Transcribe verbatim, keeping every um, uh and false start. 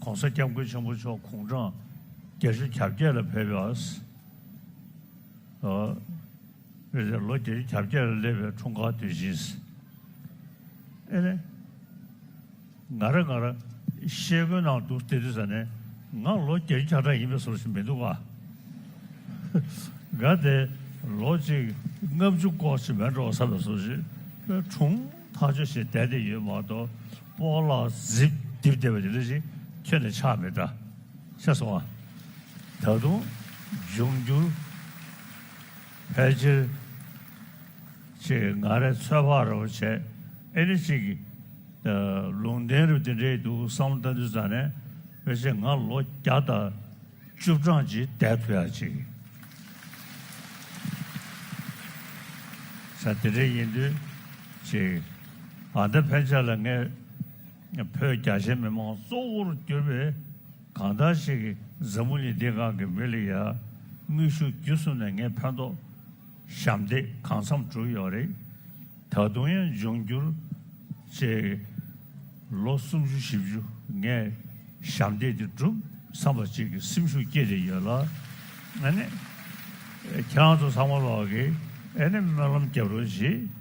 ༸གོང་ས་༸སྐྱབས་མགོན་ཆེན་པོ་མཆོག་དགུང་གྲངས་བརྒྱད་ཅུ་གྱ་བརྒྱད་ལ་ཕེབས་པ། ཨ། ལོ་བརྒྱད་ཅུ་གྱ་བརྒྱད་ལ་སླེབས་པའི་འཁྲུངས་སྐར་དུས་ཆེན། ཨེ་ནས། ང་རང་ང་རང་ཤེལ་སྒོའི་ནང་དུ་བལྟས་དུས་ཙ་ནས་ང་ལོ་བརྒྱད་ཅུ་གྱ་གྲངས་ཡིན་པའི་བཟོ་ཞིག་མི་འདུག་ག་ང་དེ་ལོ་གཅིག་ལྔ་བཅུ་སྐོར་ཞིག་མེད་འགྲོ་བསམ་པའི་བཟོ་ཞིག་གྲུང་ཐག་ཆོད་ཞིག་བསྡད་དེ་ཡོད་མ་གཏོགས། སྤོ་ལགས་ཟིབ་རྡིབ་བསྡད་པ་དེ་འདྲ་ཞིག་ཁྱོན་ནས་ཆགས་མེད་ད། ཤེས་སོང་ང་། ད་དུང་འབྱུང་འགྱུར་ཕལ་ཆེར་ཅིག་ང་རའི་ཚོད་དཔག་རེ་བ་བྱས། ཨེ་ནི་ཅིག་ལུང་བསྟན་རེ་དེ་འདྲའི་འདུག་བསམ་བློ་བཏང་དུས་ཙ་ནས། ཕལ་ཆེར་ང་ལོ་བརྒྱ་དང་བཅུ་གྲངས་ཅིག་བསྡད་ཐུབ་ཡ་ཅིག་ས་དེ་འདྲ་ཡིན་དུས་ཅིག་ཨ། ད་ཕན་ཆད་ལ་ངས་བོད་རྒྱ་ཆེ་མི་མང་གཙོ་བོར་གྱུར་པའི་གང་ལྟར་ཞིག་གིས་འཛམ་བུ་གླིང་འདི་སྒང་གི་མི་ལ་ཡ་དངོས་ཤུགས་བརྒྱུད་གསུམ་ནས་ངས་ཕན་ཐོགས་ཞབས་འདེགས་གང་འཚམ་བསྒྲུབས་ཡོད་རེད། ད་དུང་ཡང་འབྱུང་འགྱུར་ཅིག་ལོ་སུམ་ཅུ་བཞི་བཅུ་ངས་ཞབས་འདེགས་དེ་སྒྲུབ་བསམ་པ་ཅིག་གི་སེམས་ཤུགས་སྐྱེས་བསྡད་ཡོད་ལ། ཨ་ནི་ཁྱེད་རང་ཚོ་ཚང་མ་ལོག་གིས་ཨ་ནི་སྨོན་ལམ་རྒྱབ་རོགས་གྱིས།